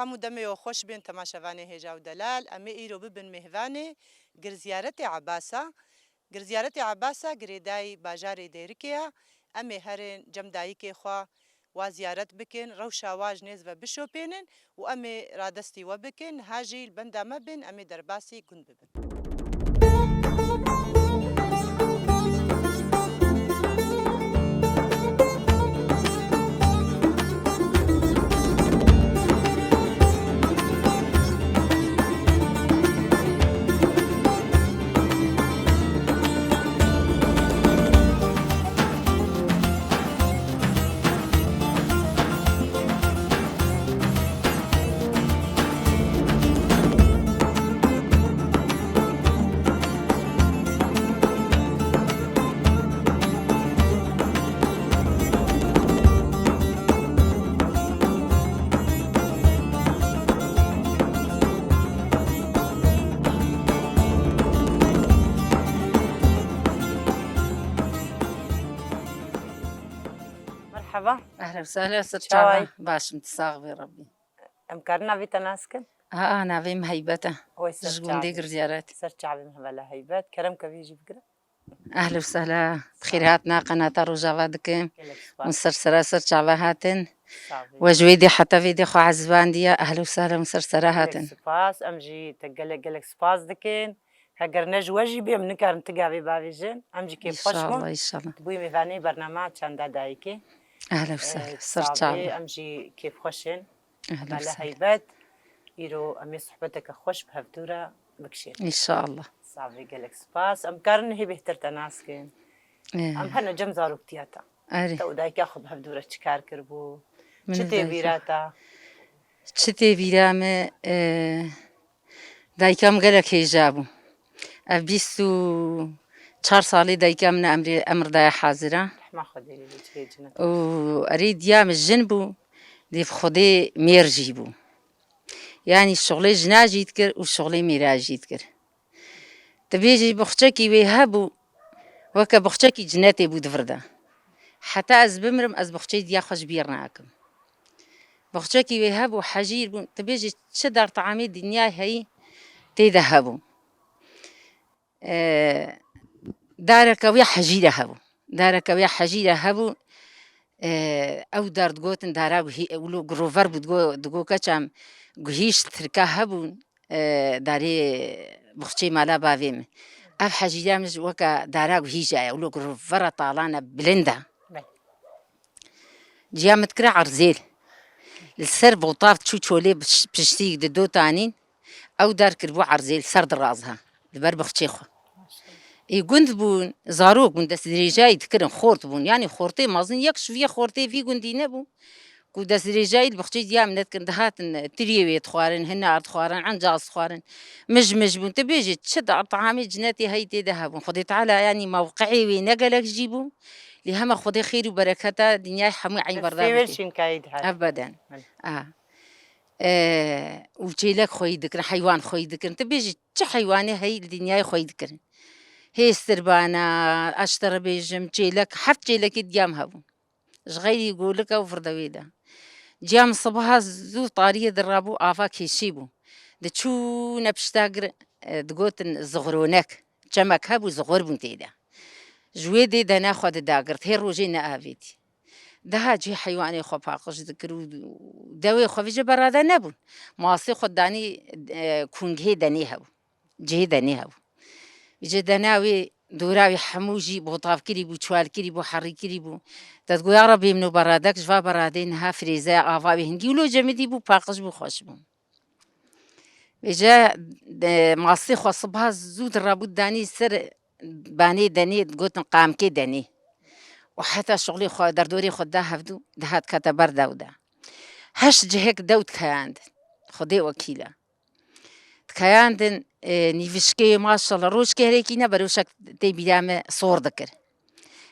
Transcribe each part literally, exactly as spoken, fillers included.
Hemû demê we xweş bên temaşevanê hêja û delal. Em ê îro bibin mêvanê Girziyaretê Ebasa. Girziyaretê Ebasa girêdayî bajarê Dêrikê ye. Em ê herin cem dayikê xwe wa ziyaret bikin, rewşa wa ji nêz ve bişopênin û em ê radestî we bikin. Niha jî li benda me bin, em ê derbasî gund bibin. Merhaba. Ehlen we sehlen, ser çava. Çawa yî? Baş im, tu sax bî Rebbî. Em karin navê te nas kin? Ha, ha, navê min Heybet e. Oy, ser çavê. Ji gundê Girziyaret. Ser çavê min, hevala Heybet. Kerem ke vê jî bigire. Ehlen we sehlen. Bi xêr hatina qenata Rojava dikim. Gelek spas. Hûn ser sera ser çava hatin. Sax bî. We ji wê dê heta vê dê xwe ezibandiye. Ehlen we sehlen, hûn ser sera hatin. Gelek spas. Em jî te gelek gelek spas dikin. Heger ne ji we jî bê, em nikarin ti gavê bavêjin. Em jî kêfxweş bûn. Înşallah, înşallah. Tu bûyî mêvanê bernama Çanda Dayikê. Ehlen we sehlen. Ee, ser çavê. Em jî kêfxweş in. Ehlen we sehlen. Heybet. Îro em ê sohbeteke xweş bi hevdû re bikişên. Înşallah. Savê, gelek spas. Em karin hê bêhtir te nas kin. Ee. Em hene cem zaroktiya te. Erê. Te û dayika xwe bi hevdû re çi kar kiribû? Min û dayika. Çi tê vîra te? Çi tê vîra me? Ee, Dayika min gelek hêja bû. Ev bîst û çar salê dayika min emrê, emr daye hazira. Rehma Xwedê lê bê, cihê cinet. Û erê diya min jin bû, dê bi Xwedê mêr jî bû. Yanî şixulê jina jî dikir û şixulê mêra jî dikir. Dibêjî buxçekî wê hebû, weke buxçekî cinetê bû di vir de. Heta ez bimrim, ez buxçeyê diya xwe ji bîr nakim. Buxçekî wê hebû, hejîr bû. Tu bêjî çi dar teamê dinyayê heyî tê de hebû. Ee, dareke wê hejîre hebû. Dareke wê hejîre hebû. Ee, ew dar digotin dara guhî-, wilo girover bû, digo, digo keça em guhîşt tirka hebûn. Ee, darê buxçeyê mala bavê min. Ev hejîre min ji weke dara guhîja ye. Wilo girovera talan e, bilind e. Belê. Ciya min dikira erzêl. Li ser botav çû çolê piş-, piştî di do tanîn. Ew dar kiribû erzêl, ser dirazha. Li ber bixçê xwe. Ê gund bûn, zarok bûn, destdirêjayî dikirin, xort bûn. Yanî xortê mezin, yek ji vî xortê vî gundî nebû. Ku destdirêjayî li bixçeyê diya min nedikirin, dihatin tiriyê wê dixwarin, hinar dixwarin, encaz dixwarin. Mij mij bûn. Tu bêjî çi dar teamê cinetê heyî tê de hebûn. Xwedê Teala yanî mewqeyê wê ne gelek jî bû. Lê hema Xwedê xêr û bereketa dinyayê hemû eyn berdabû. Destê wê şînkayî dihat. Ebeden. Belê. Aha. E, û çêlek xweyî dikirin, heywan xweyî dikirin. Tu bêjî çi heywanê heyî li dinyayê xweyî dikirin. Hê stirbana, ez ji te re bêjim, çêlek, heft çêlekê diya min hebûn. Ji xeyrî golika û virdewê de. Ciya min sibaha zû tariyê dirabû, ava kêşî bû. Diçûne pişta gir, e, digotin zixronek. Çemek hebû, zixur bûn tê de. Ji wê dê dena xwe dida girt, hê rojê neavêtî. Daha cihê heywanê xwe paqij dikir û dewê xwe vêce berade nebûn. Masê xwe danî, e, kûngihê denê hebû. Cihê denê hebû. Vêce dena wê dora wê hemû jî botav kirî bû, çuwal kirî bû, herî kirî bû. Te digo, ya Rebî, min û beradek ji va beradê niha firêze ava wê hingî wilo cemidî bû, paqij bû, xweş bû. Vêce, e, masê xwe sibaha zû dirabû danî ser banê denê, digotin qamkê denê. Û heta şixulê xwe, derdorê xwe da hevdû, dihat kete ber dew de. Heşt cihek dew dikeyandin. Xwedê wekîl e. Dikeyandin, e, nîvişkê maşallah, rojkê herêkî ne, berûşek tê bîra me sor dikir.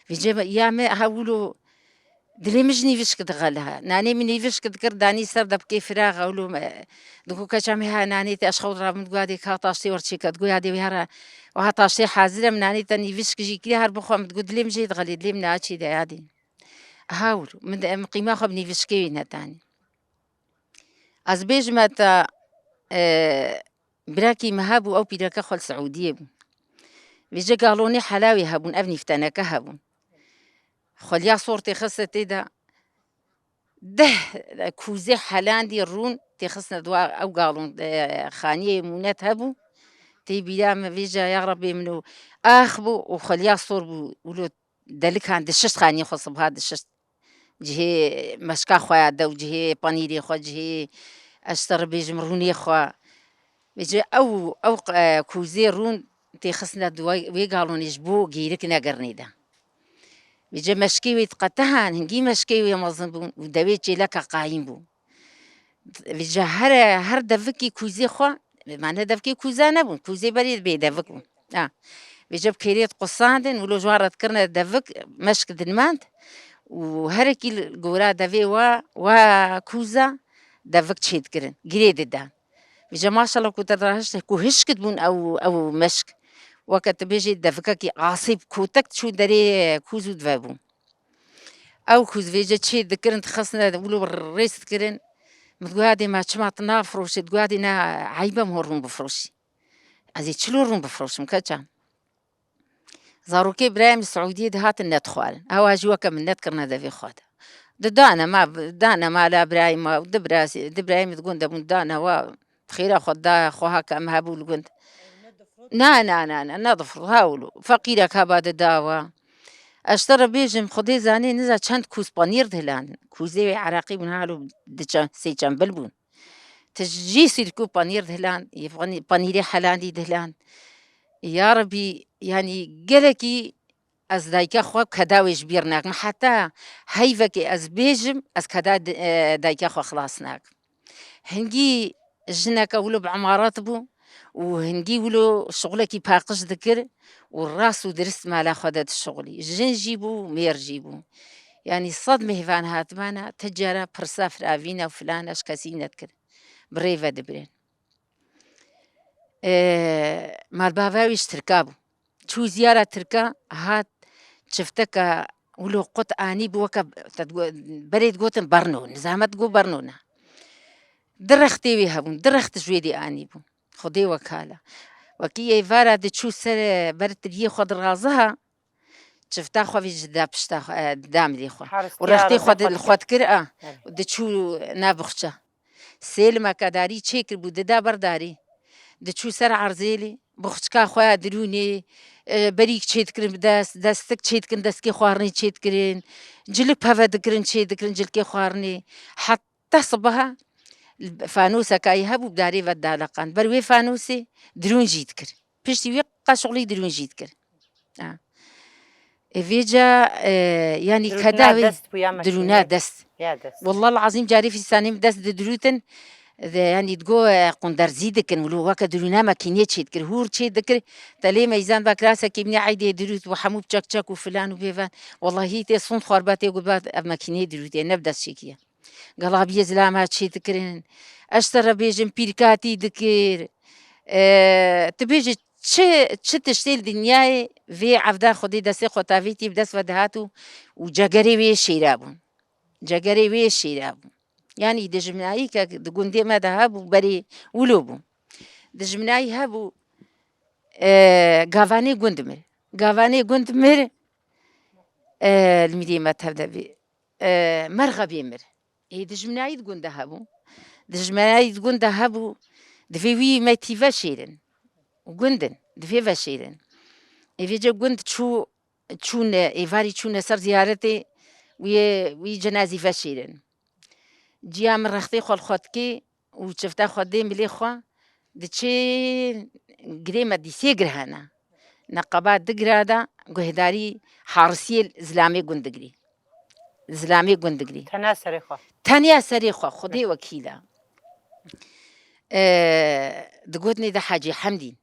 Vêce me, ya me, ha wilo dilê min ji nîvişk dixeliha. Nanê min nîvişk dikir, danî ser debkê firax, wilo me, digo keça me ha nanê te, ez xew rabim, digo ya dê ka taştê wer çêke, digo ya dê wê hera, wiha taştê hazir e, min nanê te nîvişk jî kiriye, her bixwe, min digo dilê min jê dixelê, dilê min naçê de ya dê. Aha wilo, min de, min qîma xwe bi nîvişkê wê nedanî. Ez bêjime te, e, birekî me hebû, ew pîreke xwe li Siûdiyê bû. Vêce galonê helawê hebûn, ev nîvteneke hebûn. Xweliya sor têxiste tê de, deh kûzê helandî rûn têxistine dua ew galon, e, xaniyê mûnet hebû. Tê bîra min vêca ya Rebê min û ax bû û xweliya sor bû. Wilo delikan dişişt xaniyê xwe sibha dişişt. Cihê meşka xwe ya dew, cihê panîrê xwe, cihê ez ji te re bêjim rûnê xwe. Vêce ew, ew, e, kûzê rûn têxistine di wê, wê galonê ji bo gêrik negirinê de. Vêce meşkê wê diqetihan, hingî meşkê wê mezin bûn û dewê çêleka qayîm bû. Vêca her, her devikî kûzê xwe, mane devkê kûza nebûn, kûzê berê bê devik bûn. Ha. Vêca bi kêrê diqusandin, wilo ji wan re dikirine devik, meşk dinmend û herekî li gora devê wa, wa kûza devik çêdikirin, girê didan. Vêca maşallah ku te rahişt, ku hişk dibûn ew, ew meşk. Weke tu bêjî devikekî asê bi kotek diçûn derê kûz û divebûn. Ew ku vêce çê dikirin, dixistine wilo rêz dikirin. Min digot, "Adê me çima tu nafiroşî?" Digot, "Adê ne eyb e min hûn rûn bifiroşî. Ez ê çilo rûn bifiroşim keça." Zarokê birayê min Siûdiyê dihatin nedixwarin. Ewa jî weke min nedikirine devê xwe de. Didane ma, dane mala birayê ma, di birasî, di birayê min di gund de bûn, dane wa. Xêra xwe da, xwe heke em hebû li gund. Na, na, na, na, nedifirot, hewlo. Feqîrek heba dida we. Ez ji te re bêjim, Xwedê zanê niza çend kûz panîr dihilandin. Kûzê wê Iraqî bûn, halo diçe-, sê çembil bûn. Ti jî sîrkû panîr dihiland, yê panî-, panîrê helandî dihiland. Ya Rebî, yanî gelekî ez dayika xwe keda wê ji bîr nakim. Heta heyvekê ez bêjim, ez keda di-, e, dayika xwe xilas nakim. Hingî jineke wilo bi emaret bû û hingî wilo şixulekî paqij dikir û rast û dirist mala xwe de dişixulî. Jin jî bû, mêr jî bû. Yanî sed mêvan hatibana, ti cara pirsa firavîna û filana ji kesî nedikir. Bi rê ve dibirin. E, malbava wî ji Tirka bû. Çû ziyara Tirka, hat çifteka wilo qut anî bû, weke te digo-, berê digotin berno, nizamet digot berno ne. Di rextê wê hebûn, di rext ji wê dê anî bû. Xwedê wekala. Wekî êvara diçû ser ber tiriyê xwe diraziha, çifta xwe vî ji da pişta xwe, e, da milê xwe. Û rextê xwe di-, li xwe dikir, a, diçû nav bixçe. Sêlimeke darî çêkiribû, dida ber darî. Diçû ser erzêlê, bixçika xwe ya dirûnê, e, berîk çêdikirin bi dest, destik çêdikirin, destkê xwarinê çêdikirin, cilik peve dikirin, çêdikirin, cilkê xwarinê. Heta sibeha fanoseka yê hebû, bi darê ve daleqand. Ber wê fanosê dirûn jî dikir. Piştî wî qeşixulî dirûn jî dikir. Ha. E, vêca, e, yanî keda wê dest bû ya dirûna makînê. Dest. Ya dest. Wallah el-azîm carê fîsanê min dest didirûtin, de, yanî digo, e, qunderzî dikin, wilo weke dirûna makînê çê dikir, hûr çê dikir, te lê meyzan ba kirasekî min ê eydê dirût û hemû bi çek çek û filan û bêvan. Wallahî tê sund xwarba tê got ba ev makînê dirûtê, ne bi dest çêkiye. Gelabiyê zilama çê dikirin. Ez te re bêjim pîrkatî dikir. E, tu bêjî çi, çi tiştê li dinyayê vê evda Xwedê destê xwe tavîtî bi dest ve dihat û, û cegerê wê şêra bûn. Cegerê wê şêra bûn. Yanî dijminayî ke di gundê me de hebû, berê wilo bû. Dijminayî hebû, e, gavanê gund mir. Gavanê gund mir, e, li mîrê me tev de bî. E, merxebê mir. Ê dijminayî di gund de hebû. Dijminayî di gund de hebû. Divê wî me tî veşêrin. Gund in. Divê veşêrin. Ê vêce gund çû, çûne, êvarî çûne ser ziyaretê wî, wî cenazî veşêrin. Ciya min rextê xwe li xwe dikê û çifta xwe dê milê xwe diçê girê me dîsê gir hene. Neqeba di gira de guhdarî harisiyê zilamê gund digirî. Zilamê gund digirî. Tena serê xwe. Tenya serê xwe, Xwedê wekîl e. E, digotinê de Hacî Hemdîn.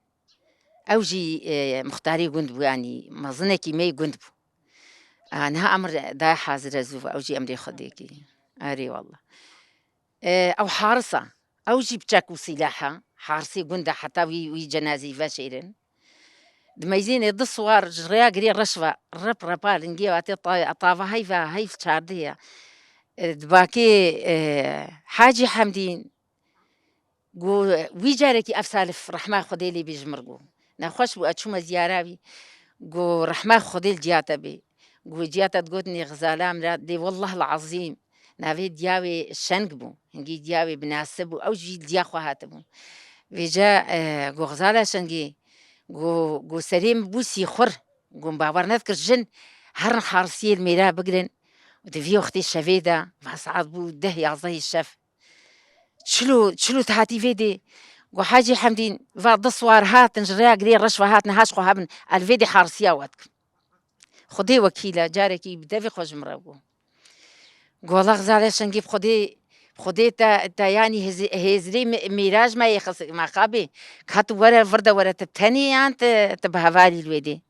Ew jî, e, muxtarê gund bû, yanî mezinekî me yê gund bû. A, niha emir daye hazir ez û ew jî emrê Xwedê kiriye. Erê wallah. E, ew harisa. Ew jî bi çek û sîlah e. Harisê gund e, heta wî, wî cenazî veşêrin. Di meyzênê du siwar ji rêya girê reş ve rep repa lingê ve tê ta-, tava heyva heyv çardê ye. E, di bakê, e, Hacî Hemdîn, Got, wî carekî ev salif rehma Xwedê lê bê ji mir got. Nexweş bû, ez çûme ziyara wî. Got, rehma Xwedê li ciya te bê. Got, ciya te digotinê xizala min re, lê wellah el ezîm, navê diya wê Şeng bû. Hingî diya wê bi nasib bû, ew jî li diya xwe hatibû. Vêca, e, got, xizala Şengê, got, got, serê min bû sîxur. Got, min bawer nedikir jin herin harsiyê li mêra bigirin. Û di vî wextê şevê de, va saet bû deh yazdehê şev. Çilo, çilo tu hatî vê dê? Got, Hacî Hemdîn, va du swar hatin, ji rêya girê reş ve hatin, ha ji xwe hebin, ez li vê dê harisiya we dikim. Xwedê wekîl e, carekî bi devê xwe ji min re got. Got, wela xizalê Şengî, bi Xwedê, bi Xwedê te, te yanî hêz-, hêzirê mi-, mîrac me yê xisik me xabê. Ka tu were, vir de were, tu tenê yan tu, tu bi hevalî li wê dê?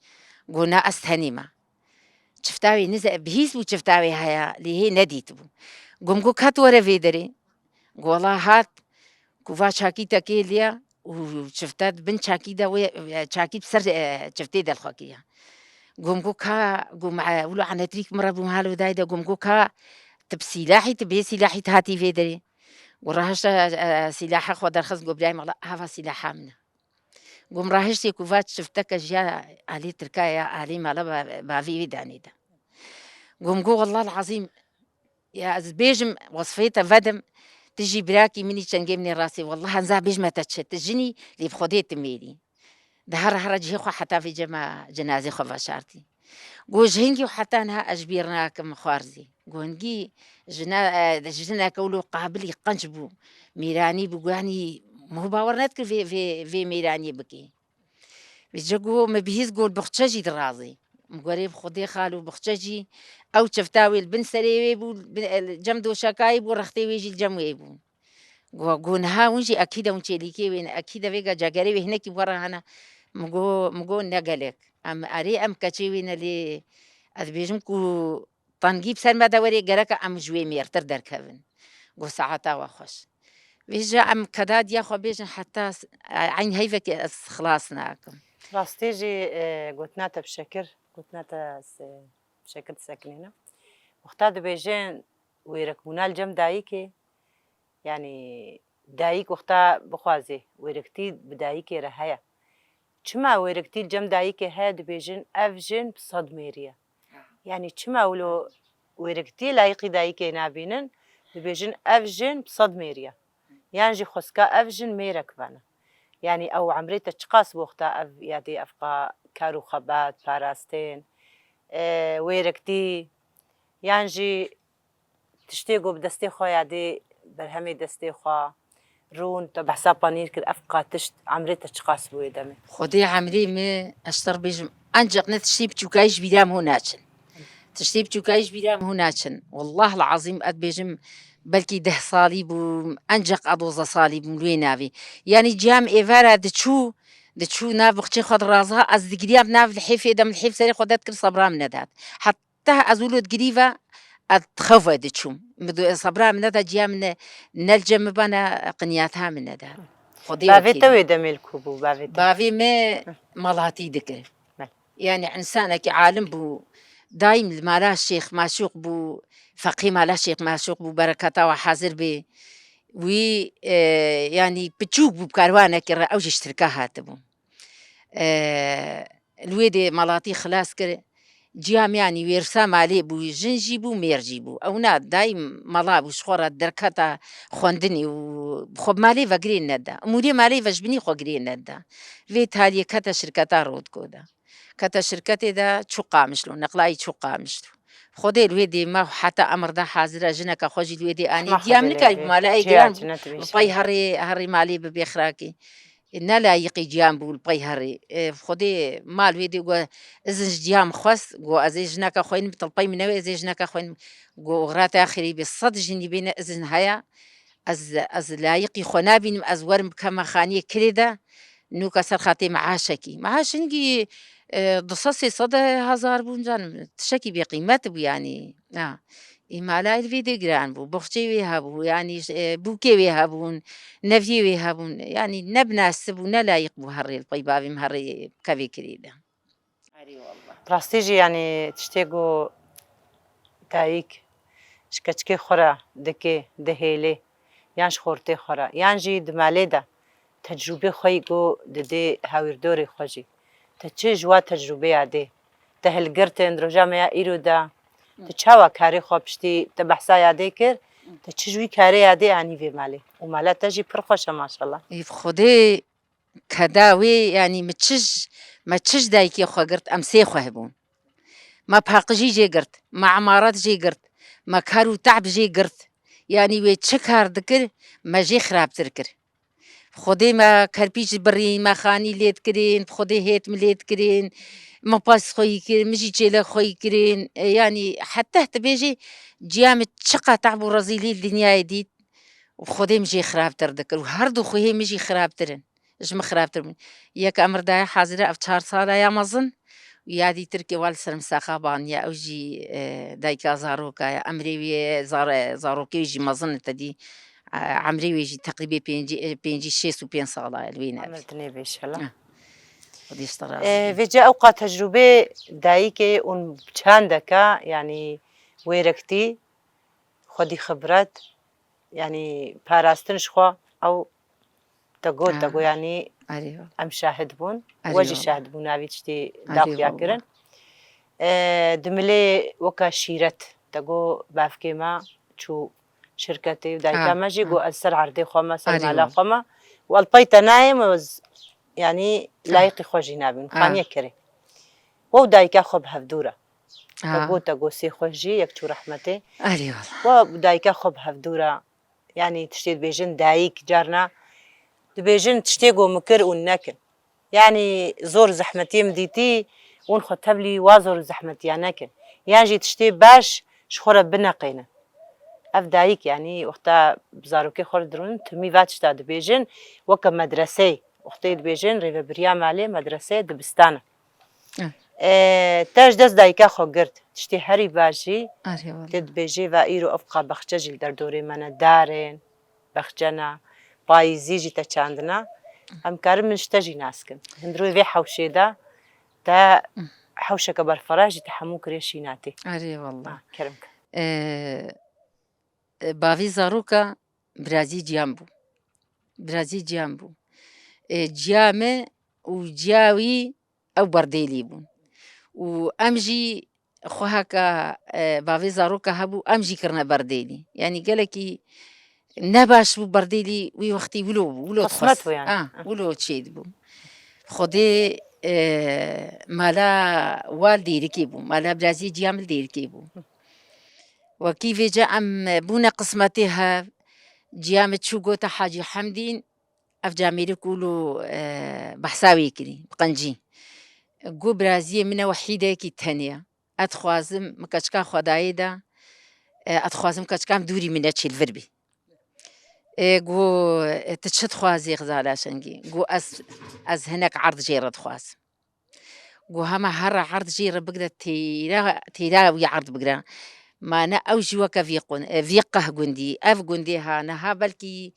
Got, na, ez tenê me. Çifta wê nize-, bihîst bû çifta wê heye, lê hê nedîtibû. Got, min got, ka tu were vê derê? Got, wela hat, ku va çakî te kê liya û çifte di bin çakî de wê, e, çakî bi ser, e, çiftê de li xwe kiriya. Got, min got, ka, got, me, e, wilo enetrîk min re bû, min halo dayê de, got, min got, ka tu bi sîlahî, tu bê sîlahî tu hatî vê derê? Got, rahişte, e, sîlaha xwe derxist, got, birayê min, wela hava sîlaha min e. Got, min rahiştê ku va çifteke ji ya alî tirka ya alî mala ba-, bavê wî danê de. Got, min got, wellah el ezîm, ya ez bêjim, wesfê te vedim, tu jî birakî min î, çengê min ê rastê, wellah ez nizam bêjime te çi, tu jin î, lê bi Xwedê tu mêr î. Di here here cihê xwe heta vê cema cenazê xwe veşartî. Got, ji hingî û heta niha ez ji bîr nakim xwarzî. Got, hingî jina, e, jineke wilo qabilî qenc bû. Mêranî bû, got, yanî min bawer nedikir vê, vê, vê mêraniyê bikê. Vêca got, min bihîst got, bixçe jî dirazê. Min got, erê bi Xwedê xalo bixçe jî, ew çifta wê li bin serê wê bû, li bin, e, li cem doşeka wê bû, rextê wê jî li cem wê bû. Got, got, niha hûn jî ekî de hûn çêlîkê wê ne, ekî de vêga cegerê wê hinekî bi we re hene. Min got, min got, ne gelek. Em, erê em keçê wê ne lê ez dibêjim ku tengî bi ser me de were, gereke em ji wê mêrtir derkevin. Got, saeta we xweş. Vêca em keda diya xwe bêjin heta s-, eyn heyvekê ez xilas nakim. Rastî jî, e, gotina te bi şekir, gotina te se-, bi şekir disekinîne. Wexta dibêjin wêrekbûna li cem dayikê, yanî dayik wexta bixwazê wêrektî bi dayikê re heye. Çima wêrektî li cem dayikê heye, dibêjin ev jin bi sed mêrî ye. Yanî çima wilo wêrektî layîqî dayikê nabînin, dibêjin ev jin bi sed mêrî ye. Yan jî xwestka ev jin mêrek vene. Yanî ew emrê te çiqas bû wexta ev yadê evqa kar û xebat, parastin, e, wêrektî, yan jî tiştê ku bi destê xwe ya dê berhemê destê xwe rûn, te behsa panîr kir, ev qa tişt emrê te çiqas bû wê demê? Xwedê emrê min, ez ji te re bêjim, enceq ne tiştê biçûkayî ji bîra min hûn naçin. Tiştê biçûkayî ji bîra min hûn naçin. Wallah el ezîm ez dibêjim, belkî deh salî bûm, enceq a dozdeh salî bûm li wê navê. Yanî ciya min êvara diçû, diçû nav bixçê xwe diraza, ez digiriyam nav lihêfê de, min lihêf serê xwe derdikir, sebra min nedat. Heta ez wilo digirî ve, ez di xew ve diçûm. Min do-, sebra min neda, ciya min ne, ne li cem min ba, ne qinyata min neda. Xwedê Bavê wekîl te e. Wê demê li ku bû, bavê te? Bavê me Hı. Malatî dikir. Belê. Yani insanekî alim bû. Daîm li mala Şêx Maşûq bû, feqî mala Şêx Maşûq bû, bereketa we hazir bê. Wî, e, yani piçûk bû, bi karwanekî re ew jî ji Tirka hatibû. E, li wê dê Malatî xilas kir. Ciya miyanî wêrsa malê bû, jin jî bû, mêr jî bû. Ew na daîm mala bû, ji xwe re derketa xwendinê û xwe bi malê ve girê neda. Mûrê malê ve ji binî xwe girê neda. Vê taliyê kete şirketa Rodco de. Kete şirketê de çû Qamişlo, neqlayî çû Qamişlo. Xwedê li wê dê ma heta emir de hazir e, jineke xwe jî li wê dê anî. Hema Diya Xwedê min lê nikayî bi bê. Mala ey Çiya giran çi ne dibêjin? Li pey herê, herê malê bibê xiraki. Ne layiqî ciyan bû li pey herê. E, Xwedê mal wê dê got, izin ji ciya min xwest, got, ez ê jineke xwe yînim, tilpey min newê, ez ê jineke xwe yînim. Got, oxira te ya xêrî bê, sed jinî bêne izin heye. Ez, ez layiqî xwe nabînim, ez werim bikeme xaniyê kirê de, nûka ser xatê meaşekî. Meaş hingî, e, du sed sê sed hezar bûn, canim, tiştekî bêqîmet bû yanî. Ha. Îmala li vê dê giran bû, boxçê wê hebû, yanî, e, bûkê wê hebûn, neviyê wê hebûn. Yanî ne binasib bû, ne layiq bû herê li pey bavê min herê bikevê kirê de. Erê wallah. Rastî jî, yanî tiştê ku dayik ji keçikê xwe re dike, dihêlê, yan ji xortê xwe re, yan jî di malê de tecrûbê xwe yî ku didê hawîrdorê xwe jî. Te çi ji wa tecrûbeya dê? Te hilgirtin di roja me ya îro de? Tu çawa karê xwe piştî te behsa ya dê kir? Te çi ji wî karê ya dê anî vê malê? Û mala te jî pir xweş e maşallah. Ê, bi Xwedê keda wê, yanî min çi ji, me çi ji dayikê xwe girt, em sê xwe hebûn. Me paqijî jê girt, me emaret jê girt, me kar û te'b jê girt. Yanî wê çi kar dikir, me jê xirabtir kir. Xwedê me kerpîç birîn, me xanî lê dikirin, bi Xwedê hêt min lê dikirin, me pas xwe yî kirin, min jî çêlek xwe yî kirin. E, yanî heta tu bêjî ciya min çiqa te'b û rezîlî li dinyayê dît, û Xwedê min jê xirabtir dikir û her du xwehê min jî xirabtir in. Ji min xirabtir bûn. Yek emir daye hazire ev çar sala ya mezin û ya dîtir kê wa li ser min saxa baniye, ew jî, e, dayika zaroka ye. Emrê wî ye, zar-, zarokê wî jî mezin e te dî. E, emrê wê jî teqrîbê pêncî, e, pêncî, şêst û pênc sala ye li wê nerî. Emir dinê bê inşallah. Heh. Xwedê ji te razî be. E, vêca ewqa tecrûbê dayikê û çandeke, yanî wêrektî, xwedî xibret, yanî parastin ji xwe ew te got, te Ha. got, yanî Erê wala. em şahid bûn. Erê We jî wala. şahid bûn, navî tiştî Erê daxuya wala. kirin. E, di milê weke şîret, te got bavkê me çû şirketê û dayika Ha, me jî ha. got ez ser erdê xwe me, ser Erê mala wala. xwe me. Û el pey te nayêm, ez, yanî Ha. layiqî xwe jî nabîm. Ha. Xaniye kirê. We û dayika xwe bi hevdû re. Te Ha. got, te got sê xwe jî yek çû rehmetê. Erê wala. We û dayika xwe bi hevdû re. Yanî tiştê dibêjin dayik, carna dibêjin tiştê ku min kir û nekin. Yanî zor zehmetiyê min dîtî, hûn xwe tevlî wa zor zehmetiya nekin. Yan jî tiştê baş ji xwe re bineqênin. Ev dayik, yanî wexta bi zarokê xwe re dirûnin, timî va tişta dibêjin, weke medreseyê. Wextê dibêjin rêvebiriya malê, medrese, dibistan e. Eh. E, te ji dest dayika xwe girt. Tiştê herî baş jî Erê wala. tê dibêjê, va îro ev qa bexçe jî li derdorê me ne, dar in, bexçe ne, payîzî jî te çandina. Em karin min ji te jî nas kin. Hundirê vê hewşê de te hewşeke berfireh jî te hemû kiriye şînatê. Erê wala. Ha, kerem ke. E, e, bavê zaroka birazî ciyan bû. Birazî ciyan bû. E, ciya me û ciya wî ew berdêlî bûn. Û em jî xwe heke, e, bavê zaroka hebû, em jî kirine berdêlî. Yanî gelekî nebaş bû berdêlî wî wextî wilo bû, wilo Qismet dixwest. bû yani. Ah, wilo çêdibû. Xwedê, e, mala wa li Dêrikê bû, mala birazî ciya min li Dêrikê bû. Wekî vêca em bûne qismetê hev, ciya min çû gote Hacî Hemdîn, ev camêrê ku lo, e, behsa wê kirî, bi qencî. Got, biraziyê min e, wehîdeyekî tenê ye. Ez dixwazim, min keçika xwe dayê de, e, ez dixwazim keçika min dûrî min neçê, li vir bî. E, got, e, tu çi dixwazî Xizala Şengî? Got, ez, ez hinek erd jê re dixwazim. Got, hema here erd jê re bigire, têra, têra wî erd bigire. Ma ne ew jî weke vî qun-, e, vî qeh gundî, ev gundê ha, niha belkî,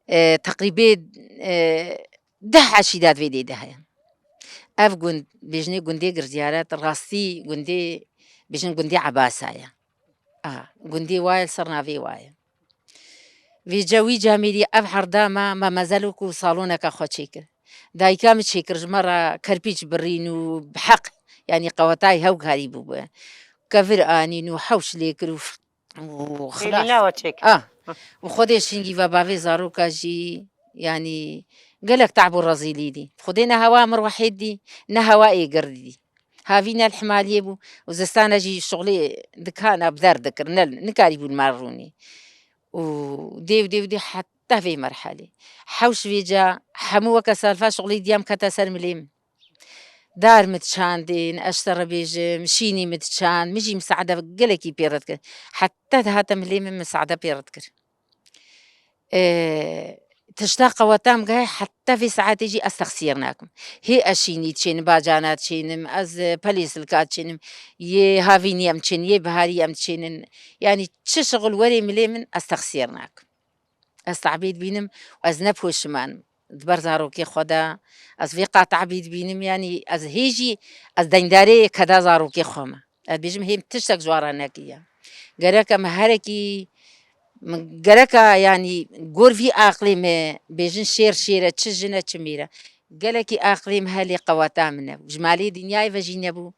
e, teqrîbê, e, deh eşîdat vê dê de heye. Ev gund, bêjinê gundê Girziyaret, rastî gundê, bêjin gundê Ebasa ye. A, gundê wa ye, li ser navê wa ye. Vêca wî camêrî ev herda me, me mezelo ku saloneke xwe çêkir. Dayika min çêkir, ji me re kerpîç birîn û bi heq, yanî qewetayê hew karî bûbû. Kevir anîn û hewş lê kir û f-, û xilas. Hêlîna we çêkir. Ah, û Xwedê şingî ve bavê zaroka jî, yanî gelek te'b û rezîlî dî. Xwedê ne hewa mir wehêd dî, ne hewa êgir dî. Havîne li Himaliyê bû û zistana jî şixulê dikana bi der dikir, ne, nikarîbû li mal rûnî. Û dê û dê û dê heta vê merhelê. Hewş vêca hemû weke salfa şixulê diya min kete ser milê min. Dar min diçandin, ez ji te re bêjim, şînî min diçand, min jî misaade gelekî pê re dikir. Heta dihate milê min, misaade pê re dikir. E, tişta qeweta min gehe heta vê saetê jî ez texsiyê nakim. Hê ez şînî diçênim, bacana diçênim, ez, e, pelê silka diçênim, yê havînî em diçênin, yê biharî em diçênin. Yanî çi şixul werê milê min ez texsiyê nakim. Ez te'bî dibînim û ez ne poşiman im. Di ber zarokê xwe de ez vê qata te'bî dibînim, yanî ez hê jî ez deyndarê keda zarokê xwe me. Ez bêjim hê min tiştek ji wan re nekiriye. Gerek em herekî Min gereka, yanî, gor vî aqlê me, bêjin şêr şêr e, çi jin e, çi mêr e. Gelekî aqlê min helê qeweta min e. Ji malê dinyayê ve jî nebû.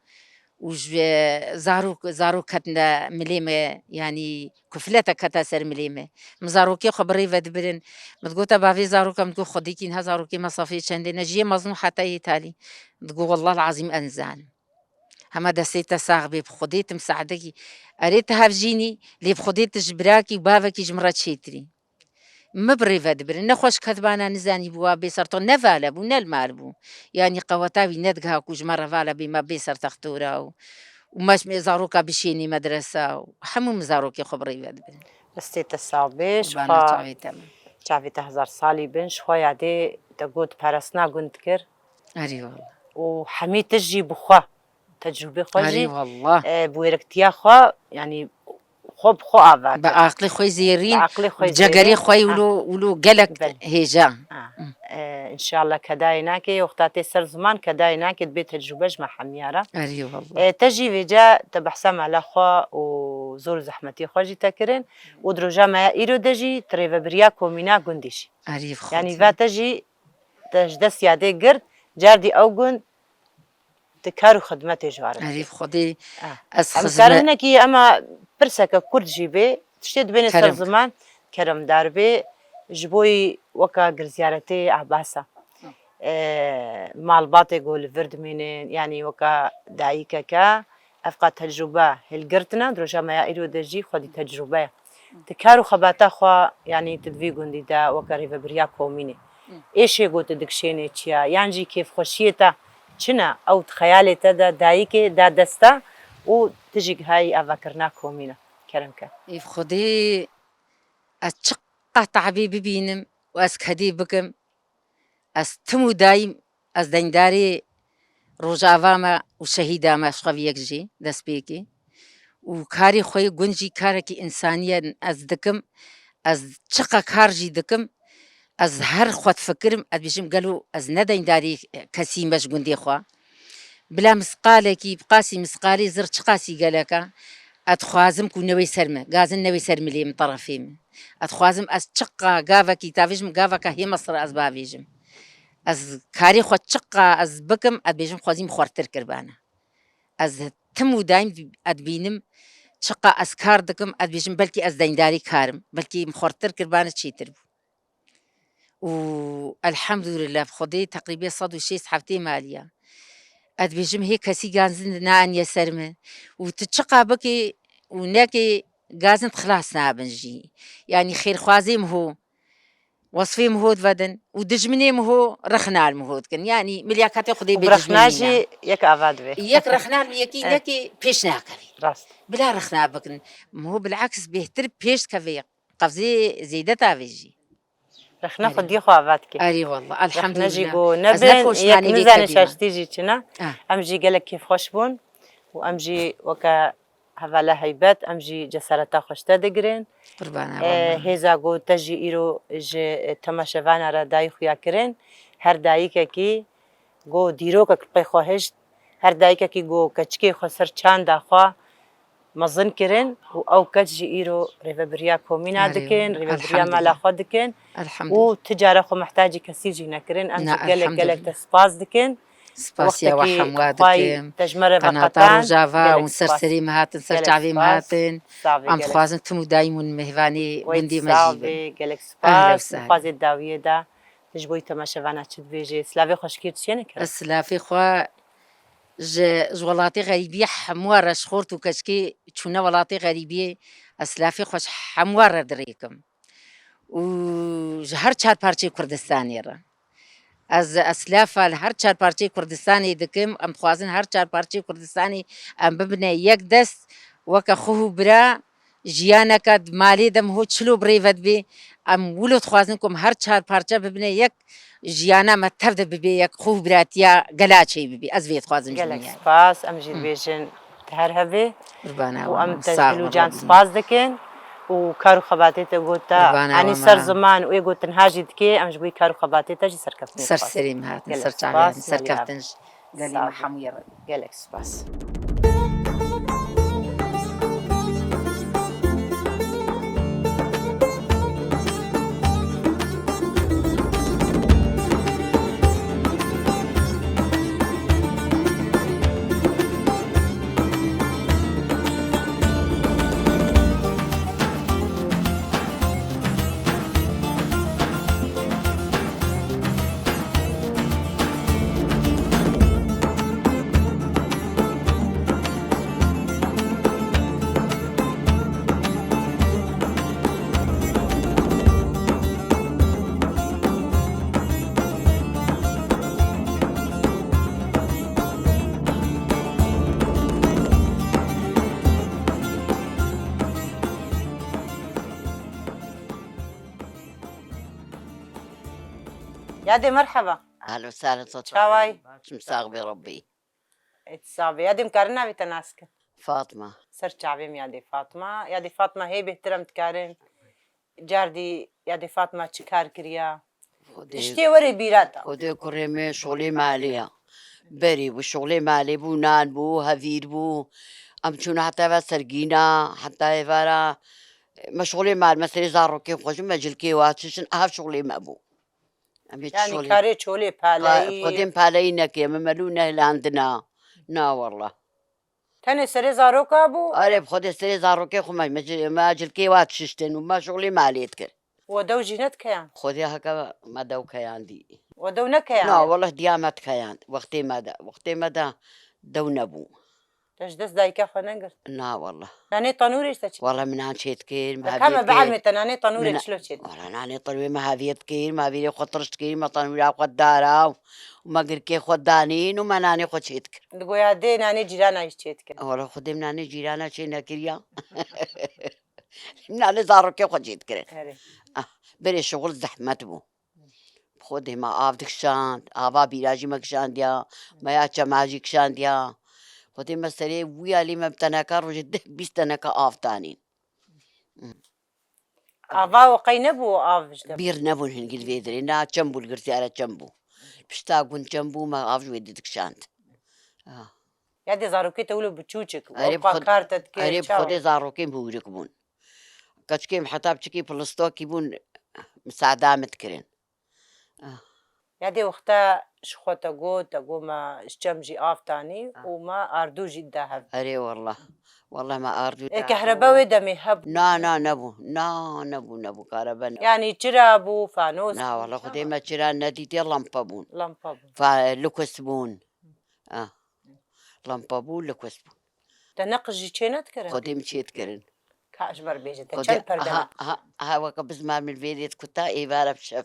Û ji zarok, zarok ketine milê me, yanî kuflete kete ser milê me. Min zarokê xwe bi rê ve dibirin. Min digota bavê zaroka, min digot, Xwedêkî niha zarokê me safê çendê ne, ji yê mezin û heta yê talî. Digot, Wallah el-azîm ez nizanim. Hema destê te sax bê, bi Xwedê tu misaedekî. Erê tu hevjînî, lê bi Xwedê tu ji birakî û bavekî ji min re çêtirî. Min bi rê ve dibirin. Ne xweş ketibana nizanî bû wa bê ser to, ne vala bû, ne li mal bû. Yanî qeweta wî nedigiha ku ji me re vala bê me bê ser textora û, û me, me zaroka bişênî medresa û hemû min zarokê xwe bi rê ve dibirin. Destê te sax bê, ji Qurbana xwe çavê te min. Çavê te hezar salî bin, ji xwe yadê te got parastina gund dikir. Erê wallah. Û hemî tişt jî bi xwe, tecrûbê xwe Erê jî, wallah. e, bi wêrektiya xwe, yanî xwe bi xwe ava Bi kir. aqlê xwe zêrîn, Bi aqlê xwe bi cegerê zêrîn. xwe Ha. wilo, wilo gelek Belê. hêja. Ha. E, înşallah kedayê nake, wexta tê ser ziman kedayê nake, dibê tecrûbe ji me hemiya re. Erê wallah. E, te jî vêce te behsa mala xwe û zor û zehmetiyê xwe jî te kirin û di roja me ya îro de jî tu rêvebiriya komîna gundî jî. Erê Yanî xwedî. va te jî, te ji dest yadê girt, cardî ew gund di kar û xidmetê ji wa re Erê dike. Xwedê, Ah. ez Em xizme- karin hinekî ema pirseke kurt jî bê, tiştê dibêne ser Kerem. ziman, keremdar bê, ji bo yî weka girziyaretê Ebasa. E, malbatê ku li vir dimînin, yanî weka dayikeke, ev qas tecrûbe hilgirtine, di roja me ya îro de jî xwedî tecrûbe ye. Di kar û xebata xwe, yanî tu di vî gundî de weke rêvebiriya komînê. Êşê ku tu dikişênê çi ye, yan jî kêfxweşiyê te çi ne, ew di xeyalê te de dayikê da dest te û tu jî gihayî avakirina komîne. Kerem ke. Êv Xwedê ez çiqas te'bê bibînim û ez kedê bikim, ez tim û dayîm ez deyndarê Rojava me û şehîda me ji xwe vê yek jî destpêkê. Û karê xwe yê gund jî karekî însanî ye ez dikim. Ez çiqa kar jî dikim, ez her xwe difikirim, ez dibêjim, gelo ez ne deyndarî kesî me ji gundê xwe? Bila misqalekî, bi qasî misqalê zir çiqasî gelek e, ez dixwazim ku newê ser me, gazin newê ser milê min, terefê min. Ez dixwazim ez çiqa gavekî, tavêjim gaveke hê mesir ez bavêjim. Ez karê xwe çiqa ez bikim, ez dibêjim xwezî min xwertir kiribane. Ez tim û daîm ez dibînim çiqa ez kar dikim, ez dibêjim belkî ez deyndarî karim, belkî min xwertir kiribane çêtir bû. Û elhemdulillah bi Xwedê teqrîbê sed û şêst heftê maliye. Ez dibêjim hê kesî gazin naaniye ser min. Û tu çiqa bikê û nekê gazin xilas nabin jî. Yanî xêrxwazê min ho, wesfê min ho divedin û dijminê min ho rexna li min ho dikin. Yanî milyaketê Xwedê Û bê bi rexna dijmin jî nîne. yek ava dibe. Yek rexna li min yekî Eh. nekê pêş nakevê. Rast. Bila rexna bikin. Min ho bileks bêhtir pêş dikevê. Qevzê zêde tavê jî. Rexne Erê. xwediyê xwe ava dike. Erê wallah, Rexne jî elhemdulillah. go Ez ne nebin, yek poşmanê vê nizane kedî me. şaştî jî çi ne. Ah. Em jî gelek kêfxweş bûn û em jî weke hevala heybet, em jî cesareta xwe ji te digirin. Qurbana Eh, wama. hêza go te jî îro ji, eh, temaşevana re dayî xuya kirin. Her dayikekî go dîrokek pê xwe hişt. Her dayikekî go keçikê xwe ser çanda xwe mezin kirin û ew keç jî îro rêvebiriya komîna Erê dikin, wala. rêvebiriya mala Elhamdulillah. xwe dikin û Elhamdulillah. ti cara xwe mihtacî kesî jî nekirin. Em Na, jî gelek gelek elhamdulillah. te spas dikin. Spasiya we Wextekî hemwa xway dikim. te ji me re Qenata veqetan, Rojava gelek hûn ser spas. serê me hatin, ser Gelek çavê me spas. hatin. Sağ be, Em gelek. dixwazin tim û daîm hûn mêvanê Wey gundê me sağ jî bin. be, gelek Ehlen spas. sahlen. Dixwazê dawiyê de tu ji bo temaşevana çi dibêjê? Silavê xweşikê tu çêne kira? Ez silavê xwe ji, ji welatê xerîbiyê hemû re, ji xort û keçikê çûne welatê xerîbiyê, ez silavê xwe ji hemû re dirêkim. Û ji her çar parçeyê Kurdistanê re. Ez, ez silafa li her çar parçeyê Kurdistanê dikim. Em dixwazin her çar parçeyê Kurdistanê em bibine yek dest, weke xwe û bira, jiyaneke di malê de miho çilo bi rê ve dibe. Em wilo dixwazin ku em her çar parçe bibine yek, jiyana me tev de bibe yek, xwe û biratiya gela çêy bibe. Ez vê dixwazim ji Gelek dinyayê. spas, em jî Hı. dibêjin te her hebê Qurbana û we em me, te ji sağ dil û olun, can Rabbim. spas dikin û kar û xebatê te got te Qurbana anî we ser me. ziman û ê got tenha jî dikê, em ji bo kar û xebatê te jî serkeftinê Ser dixwazin. serê me hatin, Gelek ser çavê spas, hatin, ser Maliya. keftin ji gelê Sağ me ol. hemûye re. Gelek spas. Yadê merheba. Ahlen we sahlen, sot Çaway? Baş im, sax bê Rebbî. Ê, tu sax bî. Yadê, em karin navê te nas kin? Fatma. Ser çavê min yadê Fatma. Yadê Fatma, hê bêhtir em dikarin. Cardî yadê Fatma çi kar kiriya? Xwedê Tiştê werê bîra te. Xwedê kurê min şolê malê ya. Berî bû şolê malê bû, nan bû, hevîr bû. Em çûne heta eve sergîna, heta êvara. Me şolê mal, me serê zarokê xwe jî, me cilkê wa çişin, ev şolê me bû. Em ê Yani çolê karê çolê Ka-, paleyî. Xwedê em paleyî nekiriye, me melû nehilandina. Na wallah. Tenê serê zaroka bû? Erê, bi Xwedê serê zarokê xwe me, me ci-, me cilkê wa çiştin û me şolê malê dikir. We dew jî nedikeyan? Xwedê heke me dew keyandî. We dew nekeyandî? Na, wallah diya me dikeyand. Wextê me de, wextê me de dew nebû. Te ji dest dayika xwe negirt? Na, wallah. Nanê tanûrê ji te çi? Wallah min nan çê dikir, me Te heviyê kame dikir. Bielmê te nanê tanûrê Min çilo çê dikir? Wallah nanê tanûrê me heviyê dikir, me hevîrê xwe tiriş dikir, me tanûra xwe dara û me girkê xwe danîn û me nanê xwe çê dikir. Digoya dê nanê cîrana jî çê dikir. Wallah xwedê min nanê cîrana çê nekiriya. Nanê zarokê xwe çê dikirin. Erê. Ah, berê şixul zehmet bû. Xwedê me av dikişand, ava bîra jî me kişandiya, me ya çema jî kişandiya. Xwedê me serê wî alî me bi teneka rojê deh bîst teneka av danîn. Ava û qey nebû av ji te? Bîr nebûn hingî li vê derê. Na çem bû, li girtiyara çem bû. Pişta gund çem bû, me av ji wê didikişand. Ah. Ya dê zarokê te wilo biçûçik, Erê, wewqa bi xwe-, kar te dikir, erê, bi çawa? Xwedê zarokên hûrik bûn. Keçikê min heta biçikî pilistokî bûn, misada min dikirin. Ah. Ya dê wexta ji xwe te got, te got me ji çem jî av tanî Ah. û me ardû jî da hev. Erê wallah. Wallah me ardû Ê, da kehrebe hev. Wê demê hebû? Na, na, nebû. Na, nebû, nebû. Karebe nebû. Yanî çira bû, fanos Na, bû, wallah, çawa? Xwedê me çira nedîtiye, lampa bûn. Lampa bûn. Fa-, lukus bûn. Ah. Lampa bû, lukus bû. Te neqij jî çê nedikirin? Xwedê min çê dikirin. Ka ji ber bêje te Xwedê, çend perde aha, ne? Aha, aha, weke bizmar min vê dê dikuta, êvara bi şev.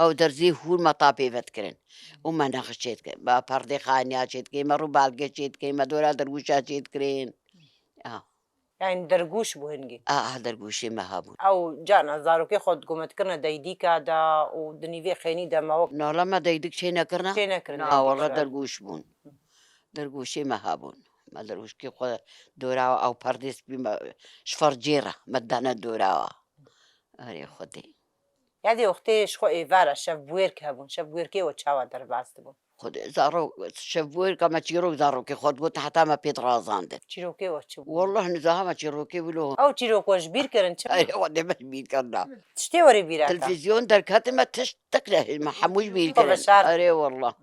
Ew derzî hûr me ta pê ve dikirin. Û me neqij çê dikirin. Me perdê xaniya çê dikirin, me rûbalgê çê dikirin, me dora dergûşa çê dikirin. Ah. Yani dergûş bû hingî? Ah, ah, dergûşê me hebûn. Ew carna zarokê xwe digome dikirine deydîka de û di nîvê xênî de me wek Nala me deydik çê nekirine? Çê nekirine Na, deydik wala şo. Dergûş bûn. Dergûşê me hebûn. Me dergûşkê xwe dora ew perdê spî me ji fercê re me dane dora. Erê Xwedê. Ya dê wextê ji xwe êvara şev bûêrk hebûn. Şev bûêrkê we çawa derbas dibûn? Xwedê zarok, şev bûêrka me çîrok zarokê xwe digot heta me pê dirazandin. Çîrokê we çi bû? Wallah nizaha me çîrokê wilo. Ew çîrok we ji bîr kirin çi bû? Erê Xwedê me ji bîr kirina. Tiştê werê bîra te? Televîzyon derketin me tişt tek re me hemû ji bîr Xwe kirin. Veşart. Erê wallah.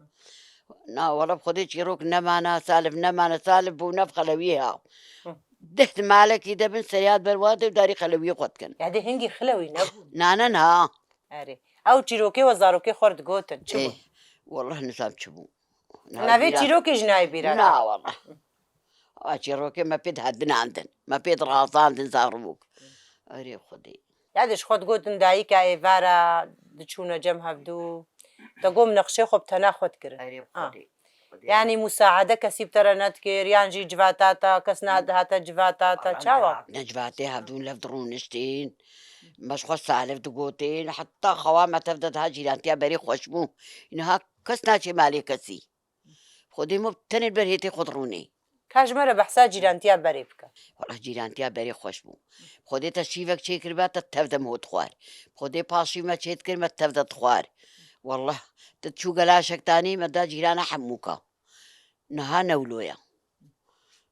Na, wala bi Xwedê çîrok nemane, salif nemane, salif bû ne bi xelewiyê ha. Hı. Deh di malekî de bin seriyat ber wa de û darî xelewiyê xwe dikin. Ya dê hingî xilewî nebûn. Nane na. Erê. Ew çîrokê we zarokê xwe digotin, çi bû? Ê, wallah nizam çi bû. Na, Navê bîra- çîrokê ji nayê bîra Na, te? Wallah. A çîrokê me pê dihedinandin. Me pê dirazandin zarok. Erê Xwedê. Ya dê ji xwe digotin dayika êvara diçûne cem hevdû. Te got nexşê xwe bi tena xwe dikirin. Erê Ah. Xwedê. Xwedê. Yanî musaade kesî bi te re nedikir, yan jî civata te, kes nedihate civata te, Alan çawa? Ne civatê hevdûn lev dirûniştîn. Me ji xwe salif digotin. Heta xewa me tev de daha cîrantiya berê xweş bû. Niha kes naçê malê kesî. Xwedê me tenê ber hêtê xwe dirûnê. Ka ji me re behsa cîrantiya berê bike. Wallah cîrantiya berê xweş bû. Xwedê te şîvek çêkiriba te tev de me dixwar. Xwedê paşî me çêdikir me tev de dixwar. Wallah te çû gela şektanî me da cîrana hemûka. Niha ne wilo ye.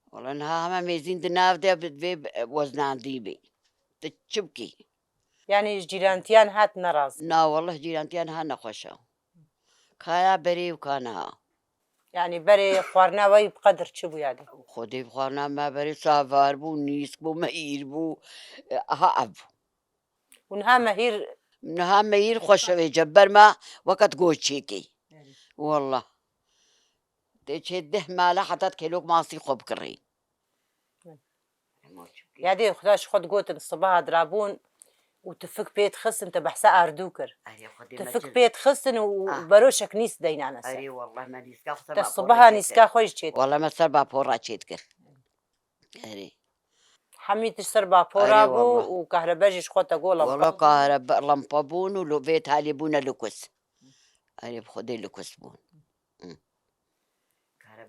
Wallah niha heme mêzîn di nav de bi vê weznandî bê. Te çi bikî? Yanî ji cîrantiyan hat nerazî? Na, wallah cîrantiyan ha nexweş e. Kaya berê û ka niha. Yanî berê xwarina we yî bi qedir çi bû ya dê? Xwedê bi xwarina me berê savar bû, nîsk bû, mehîr bû. E, aha ev bû. Û niha mehîr Niha mehîr xweş e vê ceber me weke goçêkê. Erê. Wallah. Tê çê deh mala heta kêlok masî xwe bikirî. Ya dê xuda ji xwe digotin sibaha dirabûn û tifik pê dixistin te behsa ardû kir. Erê, Xwedê me Tifik çi- pê dixistin û Ah. beroşek nîs deynane ser. Erê, wallah me nîska xwe ser Te bapora sibaha çêtir. Nîska xwe jî çêtir. Wallah me ser bapora çêdikir. Erê. Hemî tişt ser bapora Erê, bû wallah. Û kahrebe jî ji xwe te got lampa Wallah bû. Kahrebe lampa bûn û lo-, vê talî bûne lukus. Erê bi Xwedê li kus bûn. Hı.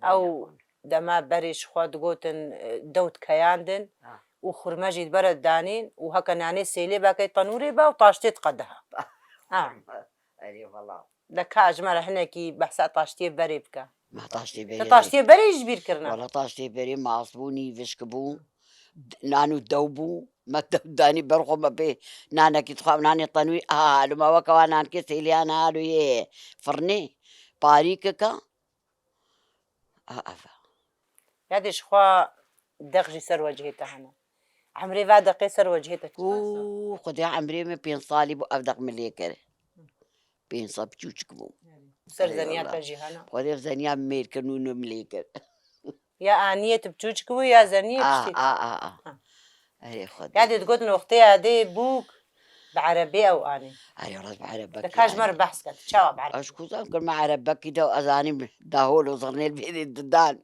Ew dema berê ji xwe digotin, e, dew dikeyandin Ha. û xurme jî di ber de danîn û heke nanê sêlê vekey tenûrê be û taştê diqediha. Ha. Erê valla. De ka ji me re hinekî behsa taştiyê berê bike. Me taştê berê Te taştiyê berê jî ji bîr kirine? Wala taştê berê mast bû, nîvişk bû. D-, nan û dew bû. Me dew danî ber xwe, me pê nanekî dixwar, nanê tenûrî. Aha, alo me weke wa nankê sêliyan, alo yê firnê. Parîkeke. A, eva. Yadê ji xwe deq jî ser wecihê te hene. Emrê va deqê ser wecihê te çi qas e? Û, Xwedê emrê min pênc salî bû, ev deq min lê kir. Pênc sal piçûçik bû. Ser Ey zeniya Allah. Te jî hene? Xwedê zeniya min mêr kir, nû nû min lê kir. Ya aniyê tu piçûçik bû ya zeniyê Ah, piştî? ah, ah, ah. Ha. Erê Xwedê. Ya dê digotin wextê ya dê bûk bi erebê ew anî. Erê, rast bi erebek De ka ji me re anî. Behs ket. Çawa bi erebek? Ez kuzam kir me erebekî de ez anî dahol û zirnê li bêrê didan.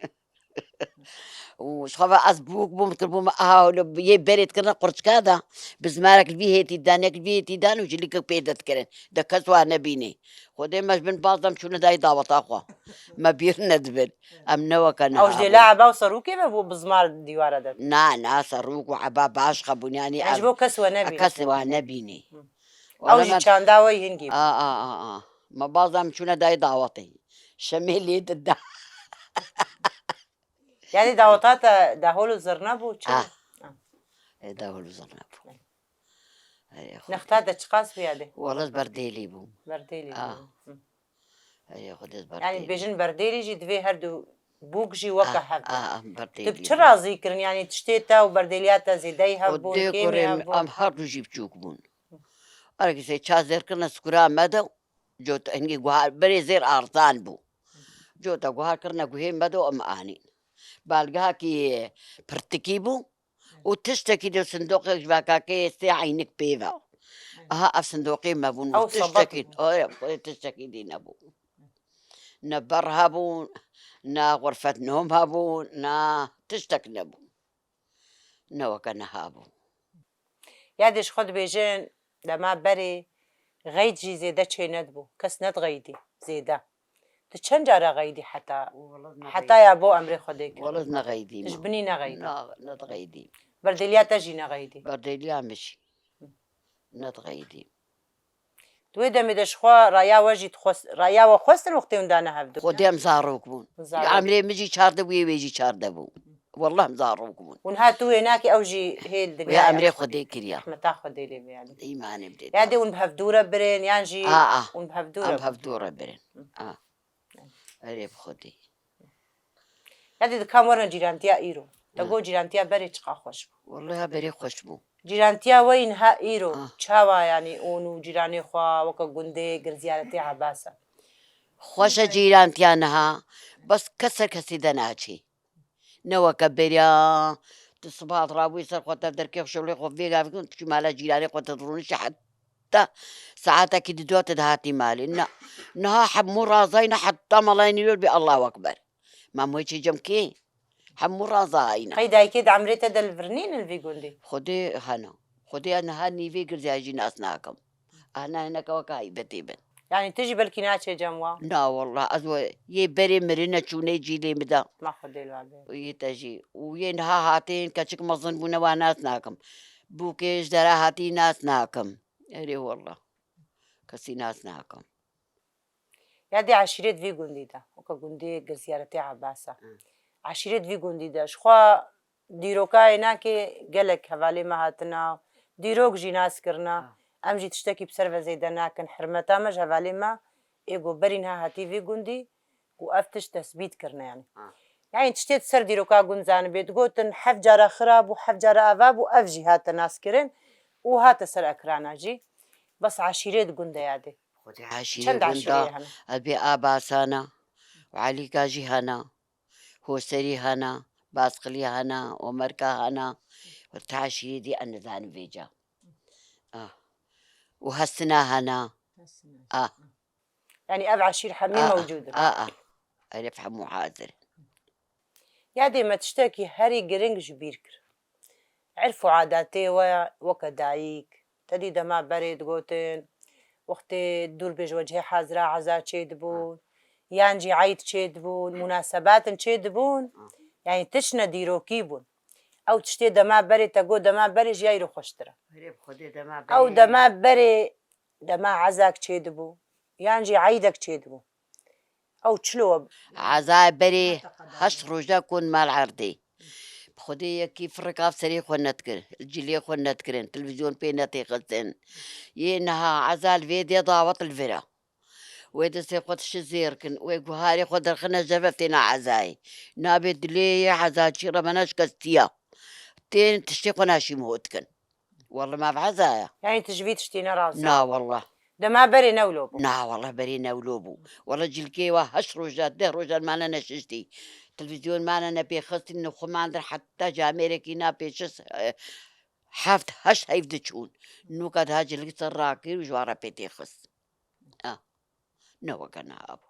Û ji xwe ve ez bûk bûm, kir bûme, aha, li yê berê dikirine qurçika de, bizmarek li vî hêtî dan, yek li vî hêtî dan û cilîkek pê de dikirin. De kes wa nebînê. Xwedê me ji bin baz de em çûne dayî daweta xwe. Me bîr nedibin. Em ne weke niha Ew ji dê bûn. La eba û serûkê ve bû bizmar dîwara de? Na, na, serûk û eba baş xebûn, yanî Em ji ev bo kes we nebîne kes wa serûkê. Nebînê. Hı. Wala Ew jî me çanda we hingî bû. A, a, a, a. Me baz de em çûne dayî dawetê. Şemê lê dida. Yani daweta te dahol û zirne bû, çi? Ah. Ah. E, dahol û zirne bû. Ey, Xwedê. Nexta te çiqas bû yadê? Wala ez berdêlî bûm. Berdêlî Ah. bû. Hı. Ey, Xwedê ez Yani berdêlî. Bêjin berdêlî jî divê her du bûk jî weke Ah, hev bin. ah, ah, berdêlî Tu bi çi bûm. Razî kirin? Yani tiştê te û berdêliya te zêdeyî hev bûn, Xwedê kêmî kurê hev min, bûn? Em her du jî biçûk bûn. Her kesê ça zêr kirine skura me de, Cot hingî guhar berê zêr arzan bû. Cota guhar kirine guhê me de em anîn. Balgehakî pirtikî bû û tiştekî de sindoqek ji vakakê sê eynik pê ve. Aha ev sindoqê me bûn. Ew Tiştekî, sebet bû. Oye, tiştekî dî nebû. Ne ber hebûn, ne xurfet nom hebûn, ne tiştek nebû. Ne weke niha bû. Ya dê ji xwe dibêjin, dema berê xeyd jî zêde çê nedibû. Kes nedixeydî zêde. Tu çend cara xeydî heta, Wala ne heta xeydî. Ya bo emrê Xwedê kir? Wala ne xeydî Tu ji ma. Binî nexeydî. Na, ne dixeydî. Berdêliya te jî nexeydî. Berdêliya min jî. Ne dixeydî. Di wê demê de ji xwe raya we jî dixwest, raya we xwestin wextê hûn dane hevdu? Xwedê em zarok bûn. Zarok. Emrê min jî çardeh bû, yê wê jî çardeh bû. Wallah em zarok bûn. Hûn ha tu wê nakî ew jî hê li Wê dinya emrê ye. Xwedê kiriya. Rehmeta Xwedê lê be yani. Îmanê bidê. Ya dê hûn bi hevdû re birin, yan jî A, a. Hûn bi hevdû re Em bi hevdû re birin. Hı. A. Erê bi Xwedê. Ya dê dikan werin cîrantiya îro. Te Hı. Got cîrantiya berê çiqa xweş bû. Wallahi berê xweş bû. Cîrantiya we yî niha îro Ah. Çawa yani ûn û cîranê xwe weke gundê gir ziyaretê Ebasa? Xweş e cîrantiya niha, bes kes ser kesî de naçî. Ne weke beriya, tu siba rabûyî ser xwe te derkê xwe şolê xwe vê gavê kin, tu çû mala cîranê xwe te dirûnişî heta saetekî di dua te dihatî malê. Na, niha hemû razayne heta malayê nîror bê Allahu Ekber. Ma moyê çê cem kê? Hemû razayne. Qey dayikê di emrê te de li vir nînin vî gundî? Xwedê hene. Xwedê niha nîvê girziya jî nas nakim. Ana hineke weke haybetê bin. Yani tu jî belkî naçê cem wa? Na wallah, ez we yê berê mirine çûnê cîlê min de. Ma Xwedê li wan bê. Yê te jî. Û yê niha hatên keçik mezin bûne wa nas nakim. Bûkê ji dera hatî nas nakim. Erê wallah. Kesî nas nakim. Ya dê eşîret vî gundî de, weke gundê gir ziyaretê Ebasa. Hı. Eşîret vî gundî de, ji xwe dîroka ênakê gelek hevalê me hatina, dîrok jî nas kirina. Hı. Em jî tiştekî bi ser ve zêde nakin. Hirmeta me ji hevalê me ê ku berî niha hatî vî gundî û ev tişt tesbît kirine yani. Hı. Yani tiştê di ser dîroka gund zanibê, digotin heft cara xira bû, heft cara ava bû, ev jî hate nas kirin û hate ser ekrana jî. Bes eşîrê di gund de ya dê. Xwedê eşîrê Çend gunda, eşîrê hene? Ez bê Abasana, û Elîka jî hena, Hoserî hena, Basqilî hena, Omerka hena, û te eşîrê dî ez nizanim vêca. Ah. Û Hesina hena. Hesina. Ah. Yani ev eşîr hemî Ah, ah, mewcûd in. Ah, ah. Erê hemû hazir. Ya dê me tiştekî herî giring ji bîr kir. Erf û adatê we weke dayik, te dî dema berê digotin, Wextê dûr bêj wecihê hazira eza çêdibûn, yan jî eyd çêdibûn, munasebatin çêdibûn, Ha. yanî tiştine dîrokî bûn. Ew tiştê dema berê te got dema berê ji ya îro xweştir e. Erê bi Xwedê dema Ew berê. dema berê, dema ezak çêdibû, yan jî eydek çêdibû. Ew çilo we? Ezayê berê heşt roj de kon mal erdê. Bi Xwedê yekî firikav serê xwe nedikir, cilê xwe nedikirin, televîzyon pê netêxistin. Yê niha eza li vê dê dawet li vir e. Wê destê xwe tişi zêr kin, wê guharê xwe derxine jeve têna ezayê. Nabê dilê yê eza çî re bena şikestiya. Tên tiştê xwe naşîm hot kin. Welle me bi eza ye. Yanî tu ji vî tiştî nerazî? Na welle. Dema berê ne wilo bû? Na welle berê ne wilo bû. Welle cilkê wa heşt roja, deh roja mane neşiştî. Televîzyon mane nepêxistî, nixwe mandir heta camêrekî na pêşis, e, heft, heşt heyv diçûn. Nûka daha cilkî ser rakir û ji wa re pê têxist. Ah. Ne weke niha bû.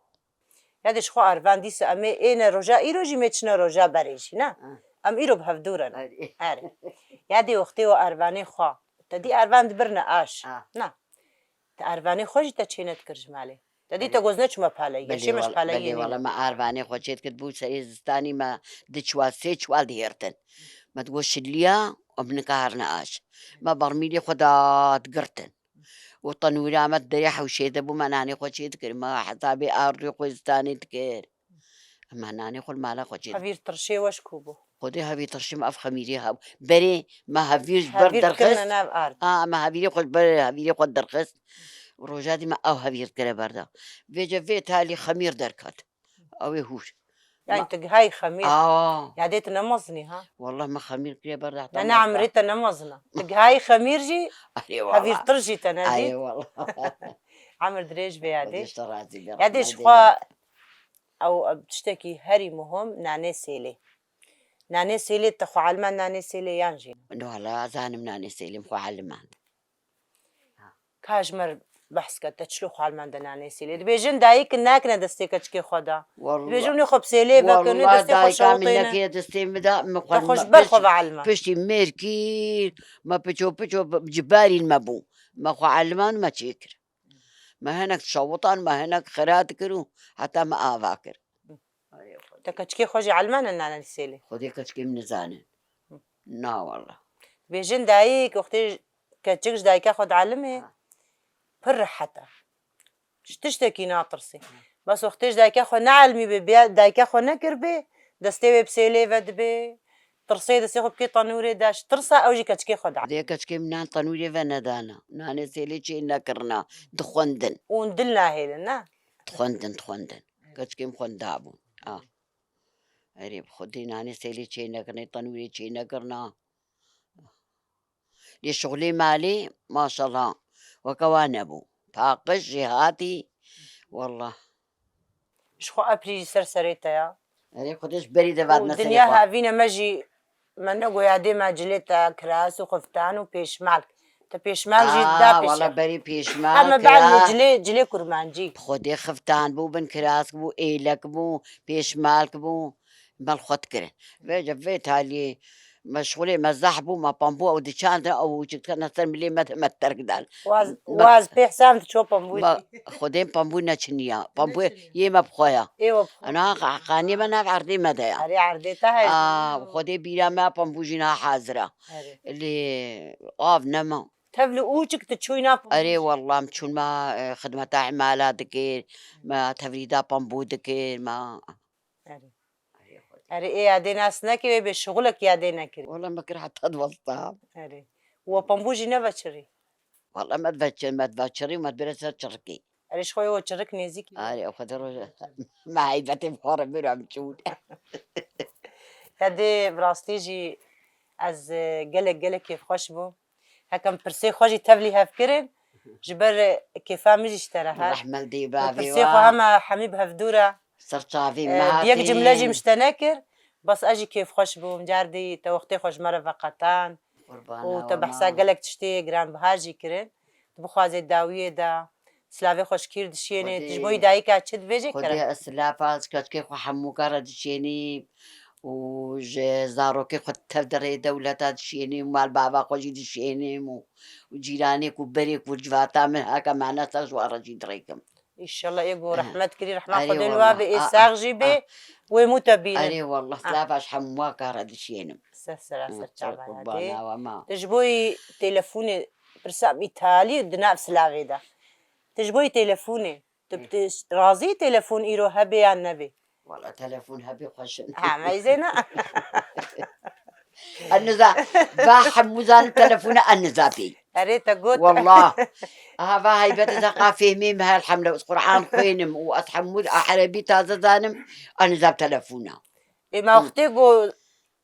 Ya dê ji xwe arvan dîsa em ê êne roja îro jî mê çine roja berê jî, ne? Ah. Em îro bi hevdû re ne. Erê. Erê. Ya dê wextê we arvanê xwe. Te dî arvan dibirne aş. Ah. Ne. Te arvanê xwe jî te çê nedikir ji malê. Te dî Belê. te goz neçûme paleyî. Belê Yaşê me ji wala-, paleyî belê nîne. wala me arvanê xwe çê dikir bû serê zistanî me di çiwal, sê çiwal dihêrtin. Me digot şiliya, em nikaharine aş. Me bermîlê xwe da digirtin. Û tenûra me derê hewşê de bû, me nanê xwe çê dikir, me hesabê ardûyê xwe zistanê dikir. Me nanê xwe li mala xwe çê dikir. Hevîr tirşê we ji ku bû? Xwedê hevîr tirşê me ev xemîrê hebû. Berê me hevîr ji ber Hevîr derxist. dikirine nav ard. Ha, me hevîrê xwe ji ber hevîrê xwe derxist. Roja dî me ew hevîr dikire ber de. Vêce vê talî xemîr derket. Ew ê hûr. Yani Ma- tu gihayî xemîr. Aa. Ya dê tu ne mezinî ha? Wallah me xemîr kiriye ber de heta Ne, ne masta. Emrê te ne mezin e. Tu gihayî xemîr jî Arê wallah. hevîrtir jî te ne Arê dî. wallah. Emir dirêj be ya dê. Xwedê ji te razî be, Ya dê ji Rehmê xwe dê. ew, ew tiştekî herî muhim nanê sêlê. Nanê sêlê te xwe elma nanê sêlê yan jî? No, hala zanim nanê sêlê min xwe elma. Ka ji me re behs ke, te çilo xwe elmende nanê sêlê? Dibêjin dayik nakine destê keçikê xwe de. Wallah. Dibêjin wê xwe bi sêlê vekin, wê Wallah, destê xwe dayika min şewitêne. nekiriye destê min de, min Te xwe xwe ji ber xwe pişt-, veelme. piştî mêr kir, me piço piço bi-, ji barîn me bû. Me xwe elman me çêkir. Me hinek şewitan, me hinek xira dikir û heta me ava kir. Te keçikê xwe jî elmane nanê sêlê? Xwedê keçikê min nizane. Hı. Na wallah. Bêjin dayik, wextê keçik ji dayika xwe dielimê, Ha. pir rehet e. Ji tiştekî natirsê. Ha. Bes wextê ji dayika xwe neelimî bê, bê dayika xwe nekir bê, destê wê bi sêlê ve dibê, tirsê destê xwe bikê tenûrê de, ji tirsa ew jî keçikê xwe dielimê. Xwedê keçikê min nan tenûrê ve nedana. Nanê sêlê çê nekirina. Dixwendin. Û dil nahêlin, ne? Dixwendin, dixwendin. Keçikê min xwenda bûn. Ah. Erê, bi Xwedê nanê sêlê çê nekirnê, tenûrê çê nekirna. Lê şixulê malê, maşallah, weke wa nebû. Paqij jê hatî, wallah. Ji xwe eprî jî ser serê te ya. Erê, Xwedê ji berî de Û vatine serê dinya xwe. Havîne me jî, me negoya dê me cilê te kiras û xiftan û pêşmalk. Te pêşmalk jî Aa, da pêşe. Wala berî pêşmalk, Heme bal kiras. cilê, cilê kurmancî. Bi Xwedê xiftan bû, bin kiras bû, êlek bû, pêşmalk bû. Me li xwe dikirin. Vêce vê taliyê meşxulê me zehf bû, me pambû ew diçandin, ew ûçik dikene ser milê me, me terk dan. Waz, Me waz pê hesam diço pambû. Me Xwedê pambû neçiniya. Pambû Neçiniya. yê me bi xwe ya. Ê we bi xwe. Ana qa-, qaniyê me nav erdê me de ya. Erê erdê te heye. Aa, Xwedê bîra me pambû jî na hazir e. Erê. Lê av nema. Tev li ûçik tu çûyna pambû. Erê wallah, em çûn me, e, xidmeta îmala dikir, me tevrîda pambû dikir, me Erê. Erê, ê yadê nas nekê, wê bê şixulek yadê nekirî. Wala me kir heta duwazdeh. Erê. Û we pambû jî neveçirî? Wala me diveçir-, me diveçirî û me dibire ser çirikê. Erê, ji xwe yê we çirik nêzîkî. Erê, o xwedê roj-, me heybetê bi xwe re bira em çûn. Yadê bi rastî jî ez, e, gelek, gelek kêfxweş bûm. Hekem pirsê xwe jî tevlî hev kirin. Ji ber, e, kêfa min jî ji te re hat. Rehmel dê Û bavê pirsê wa. xwe hema hemî bi hevdû re. Ser çavê E, me bi yek hatî. cimle jî min ji te nekir. Bes ez jî kêfxweş bûm. Cardî te wextê xwe ji me re veqetan. Qurbana Û te we behsa ma. gelek tiştê giranbiha jî kirin. Tu bixwazê dawiyê de. Silavê xwe ji kîr dişiyênê. Tu ji bo Xwedê, wî dayika çi dibêjê Xwedê kerem? ez silafa ji keçikê xwe hemûka re dişênî. û ji zarokê xwe tev di rê dewleta dişênim, mal bava xwe jî dişênim û, û cîranêk û berêk û civata min heke mane ser ji wan re jî dirêkim. Înşallah ê ku Eh. rehmet kirî, rehma Erê Xwedê li wallah, wa be, ê a, sax a, jî be, a. wê mû te bînin. Erê wallah, Ah. lava ji hemû wa kare dişênim. Ser sera ser Hı, çava ser ya kurbana dê. wa ma. Tu ji bo yî telefonê pirsa îtalî di nav silavê de. Tu ji bo yî telefonê, tu Hı. bi te razî telefon îro hebe yan nebe? Wala telefon hebî xweş in. Ha, meyzê ne? Eniza, va hemû zanin telefona eniza pê. Erê te got. Wallah. Aha, va heybet ez heqa fehmê me, elhamdülillah, ez Qur'an xwênim û ez hemû a erebî taze zanim, eniza telefona. Ê, ma Hı. wextê ku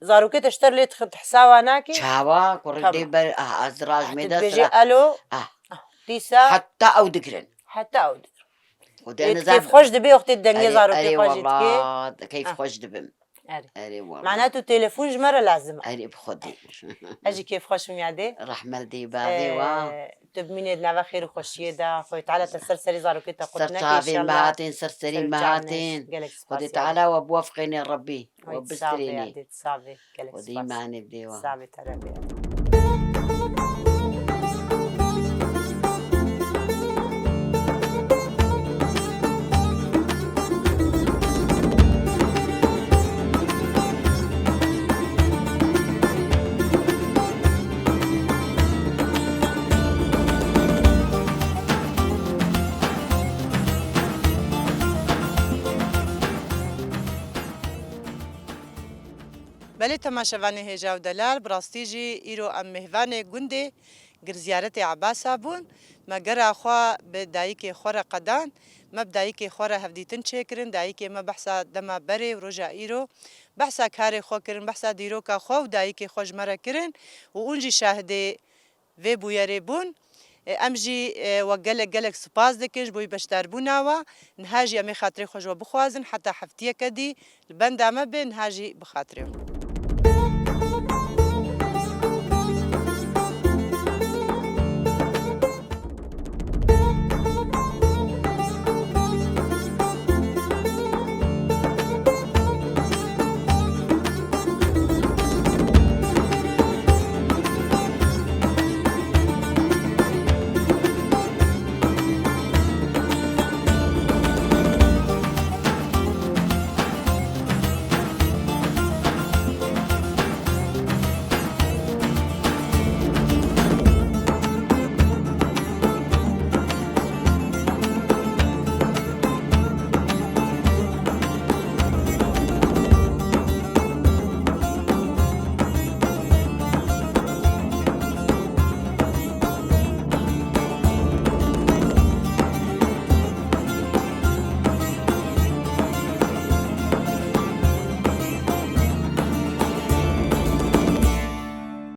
zarokê te ji te lê dixin, tu hesa wa nakî? Çawa, kurê Tamam. dê ber, ah, ez raj Ah, me tu de dibêjî sira. alo. Ah. Ah, dîsa Heta ew digirin. Heta ew digirin. Xwedê Ê, tu nizam. keyf xweş dibî, wextê dengê Erê, zarokê erê, xwe jî dikê. wallah, keyf Ah. xweş dibim. Erê. Erê, wallah. Mana tu telefon ji me re lazim e. Erê, bi Xwedê. Ez jî keyf xweş im ya dê. Rehmet dê, bavê wa. Ee, tu bimînê di nava xêr û xweşiyê de. Xwedê Teala te ser serî zarokê te qut Ser neke çavê me înşallah. hatin, ser serî Ser me çavnê. hatin. Gelek Xwedê spas ya. Teala we biwefqêne Rebbî. Oy, We sağ ol ya, bistrênê. dê, sağ ol. Gelek Xwedî spas. manê bi dê we. Sağ ol, terebê. Belê temaşevanê hêja û delal, bi rastî jî îro em mêvanê gundê Gir Ziyaretê Ebasa bûn. Me gera xwe bi dayikê xwe re qedan. Me bi dayikê xwe re hevdîtin çêkirin. Dayikê me behsa dema berê û roja îro, behsa karê xwe kirin, behsa dîroka xwe û dayikê xwe ji me re kirin û hûn jî şahidê vê bûyerê bûn. E, em jî, e, we gelek, gelek spas dikin ji bo wî beşdarbûna we. Niha jî em ê xatirê xwe ji we bixwazin. Heta heftiyeke dî li benda me be, niha jî bi xatirê xwe.